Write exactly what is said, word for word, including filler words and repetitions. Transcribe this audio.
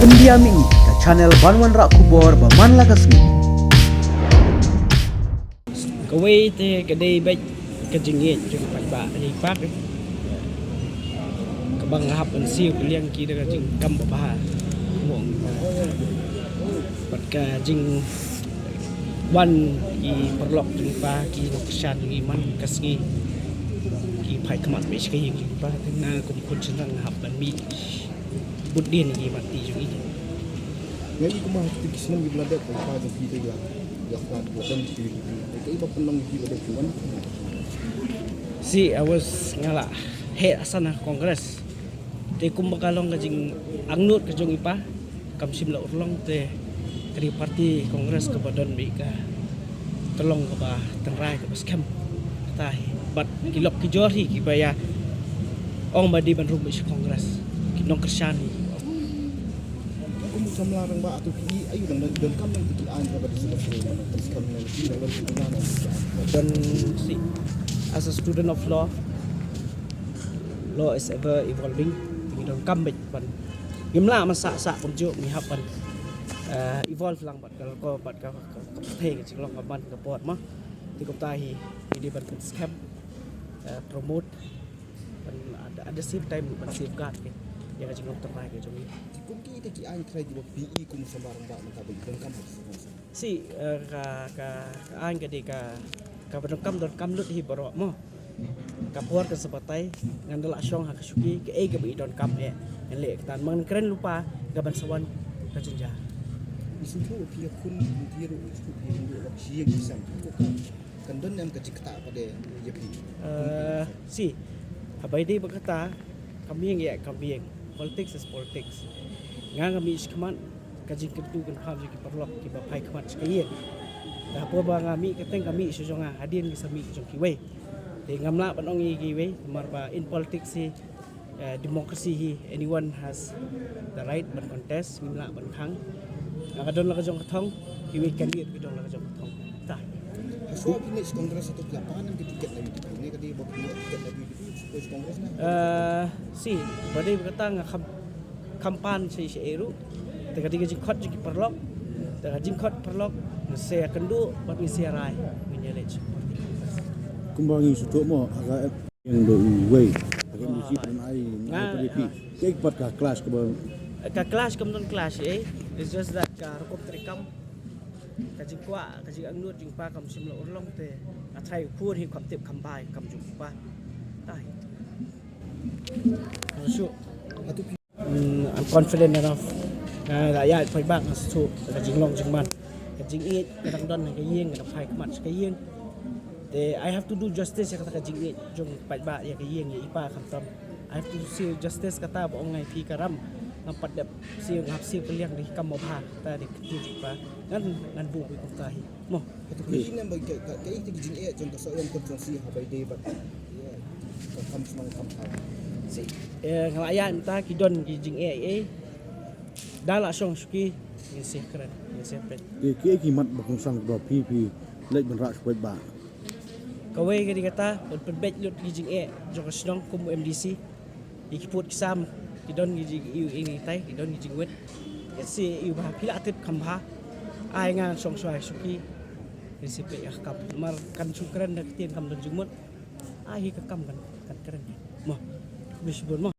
India Mih, ka channel ban wanrah khubor ba man la ka sngi. Kawei te ka dei bad ka jingïeit jong ka paidbah, ka dei pak, eh. Kaba nga hap ban siew ka liang ki da ka jingkam babha. Bad ka jing wan ki paralok jong i pa, ki nongkyrshan jong i man ka sngi, ki phai khmat bad sha ka ïing jong i pa, te nga kum khun shynrang nga hap ban mih bud dien ïa ki mat ti jong i. Nga i kumba ha kito ki snem kiba la dep, i pa jong phi te ïa, ïa khlad, ïa don ki, ki, ki, ki ba pynlong ki ba dep ki wan. Si, I was, nga la heh asan ha Congress. Te kumba ka long ka jingangnud ka jong i pa, kam shym la urlong, te ka dei party Congress kaba don bad ka tyllong kaba tynrai kaba skhem. Kata hi. Bad ki lok ki jor hi kiba ïa ong ba dei ban rung bad sha Congress. Ki nongkyrshan hi. Kum u samla rangbah, to phi i aiu dang donkam ïa ki aiñ kaba dei sha Congress. Skhem ne ki da lok ki na. Don si, as a student of law, law is ever evolving. Ngi donkam bad ban, ngim lah ban sah sah kumjuh, ngi hap ban, eh, evolve lang bad ka, ka, bad ka, ka, ka pyrthei, ka jinglong ka ban ka por ma. Te kumta hi, ngi dei ban pynskhem, eh, promote, ban at, at the same time ban safeguard ka, ïa ka jinglong tynrai ka jong ngi. Kum kita ki aiñ tynrai kiba phi i kum u samla rangbah mynta ba i donkam ha. Si, eh, ka, ka, ka aiñ ka dei ka, kaba donkam, donkam lut hi baroh mo. Ka por kan sa batai, ngan da lah shong ha ka shuki, kaei kaba i donkam eh, ngan leh kata, ma ngan kren lypa, ka ban sa wan ka jynjar. Ngi sngewthuh phi ïa khun, ngi ruh ngi sngewthuh phi ïa khun, shi ïing shi sem. Kan don em ka jingktah pat ïa phi? Eh, si, haba ïadei bad kata, kam ïeng ïa kam ïeng. Politics is politics. Nga nga mih shakhmat, ka jingkyntu kynpham jong ki paralok kiba phai khmat sha ka ïing. Te hapoh ba nga mih kyrteng, ka mih sha jong nga, hadien ki sa mih jong kiwei. Te ngam lah ban ong ïa kiwei, namar ba in politics hi, eh, democracy hi, anyone has the right ban contest, ngim lah ban khang. Nga ka don la ka jong ka thong, kiwei candidate ki don la ka jong ka thong. Ta. Hashuwa phi leit sha Congress, hato phi la pan em ka ticket na U D P? Ne ka dei ba phi leit ticket na U D P, sha Congress na? Eh, si, ba dei ba kata nga kham, kham pan sha, sha ei ruh. Te ka dei ka jingkhot jong ki paralok. Te ka jingkhot paralok, nga sa ïakynduh bad nga sa ïarai, ngin ïaleit sha party Congress. Kumba ngi sngewthuh mo, ha ka ïing da uwei. Ha ka M D C pynai, nga, pynai phi. Kaei pat ka clash kaba? Ka clash kam don clash eh. It's just that ka rukom treikam, ka jingkwah, ka jingangnud jong i pa kam shym la urlong, te nga tharai u khun hi kam tip kham bha ïa ka kam jong i pa. Tai. Shu. Mm, I'm confident enough. Nga la ïaid paidbah, nga sngewthuh ka jinglong jingman. Ka jingïeit ka dang don ha ka ïing, ka dang phai khmat sha ka ïing. Te I have to do justice ïa kata ka jingïeit jong paidbah ïa ka ïing, ïa i pa khamtam. I have to siew justice, kata ba ong nga ïa phi ka ram. Ngam pat dep siew, ngam siew ka liang da ki kam babha, kata dei ka ktien jong i pa. Ngan, ngan buh ïa kata hi. Mo. Kaei, kaei, kaei, kaei ki jingeh jong ka Sohiong constituency haba ïadei bad, ïa, ka kam shnong kam thaw? Si, eh, nga la ïaid mynta, ki don ki jingeh eh. Da la shong shuki, ngin sa kren, ngin sa peit. Kaei, kaei ki mat ba kongsan ba phi, phi leit ban rah sha paidbah? Kawei ka dei kata, ban pynbeit lut ki jingeh jong ka shnong kum u M D C. Ïa ki pud ki sam, ki don ki jing, ïa, ïa, ïa, tai, ki don ki jingwit. Ïa, si, ïa, ba phi la tip kham bha. Ai nga shong shuwa shuki. Ïa, si, peit ïa ka kam. Namar kan shu kren da ka ktien kam don jingmut. Ai hi ka kam kan, kan kren. Mo. Khublei shibun mo.